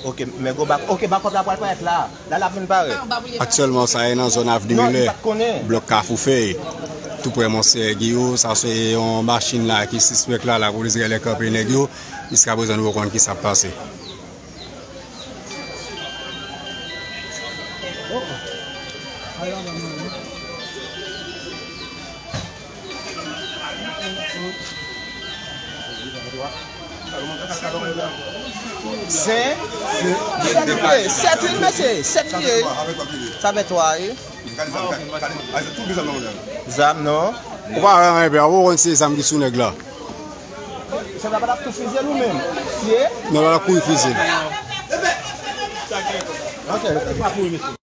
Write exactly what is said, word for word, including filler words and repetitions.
Ok, men gwo bak, ok, bakòp la pral parèt la. La, l ap vin parèt. Aktyèlman, sa e nan zòn Avni Milè, blòk Kafou Fèy, tou prè Monseyè Giwo. Sa se yon machin la ki sispèk la, lapolis genlè kanpe nèg yo. Jiskaprezan, nou poko konn ki sa k pase. Sen? Sèt li ye, sèt li ye, mesye, sèt li ye. Sa fè twa, wi. Zam non. Ou pa wè anyen, pè, ou konn se zam ki sou nèg la. Sa pa t ap tou fize l ou menm? Fye? Non, l ap kouri fize l.